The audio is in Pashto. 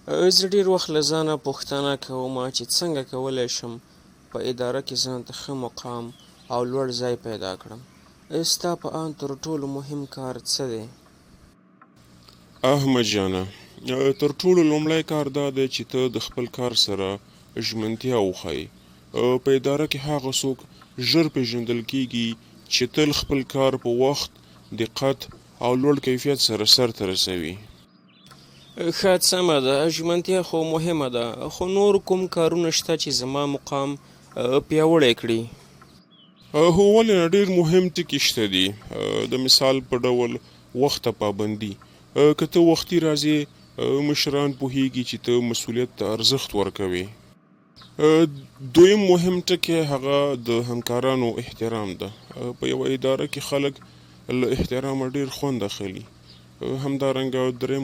زه ډېر وخت له ځانه پوښتنه کوم چې څنګه کولی شم په اداره کې ځان ته ښه مقام او لوړ ځای پیدا کړم. ستا په اند تر ټولو مهم کار څه دی؟ احمد جانه، تر ټولو لومړی کار دا دی چې ته د خپل کار سره ژمنتیا وښایې. په اداره کې هغه څوک ژر پېژندل کېږي چې تل خپل کار په وخت، دقت او لوړ کیفیت سره سرته رسوي. ښه، سمه ده، ژمنتیا خو مهمه ده، خو نور کوم کارونه شته چې زما مقام پیاوړی کړي؟ هو، ولې نه، ډېر مهم ټکي شته دي. د مثال په ډول، وخت ته پابندي. که ته وختي راځې، مشران پوهېږي چې ته مسؤلیت ته ارزښت ورکوې. دویم مهم ټکی هغه د همکارانو احترام ده. په یوه اداره کې خلک له احترامه ډېر خوند اخلي. همدارنګه دریم